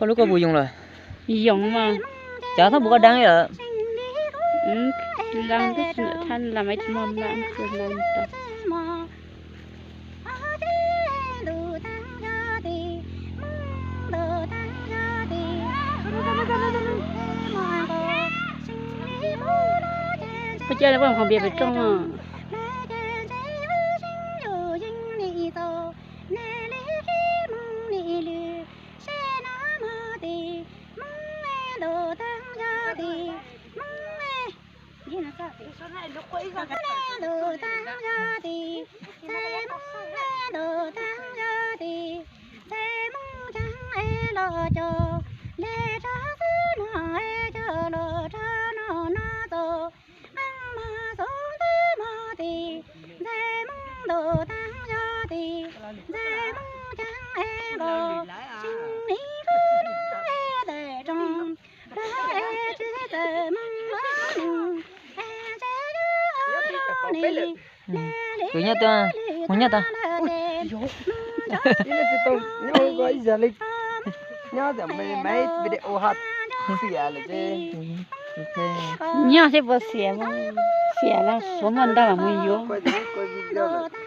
Koj lub koj puas yoo lawm? Yoo mas. Cov thaj puas koj dab lawm? Lam tab sis thaj lam ib tsis mos lam tsis lam tau. Koj cia li poj hov npias pem rooj. Kwv nyob twg? Mus nyob tag. Nyob ib zag li, nyob tam maiv video hab xiam lawm ces. Nyob seb puas xiam, xiam los suav muaj ntau los mus yuav.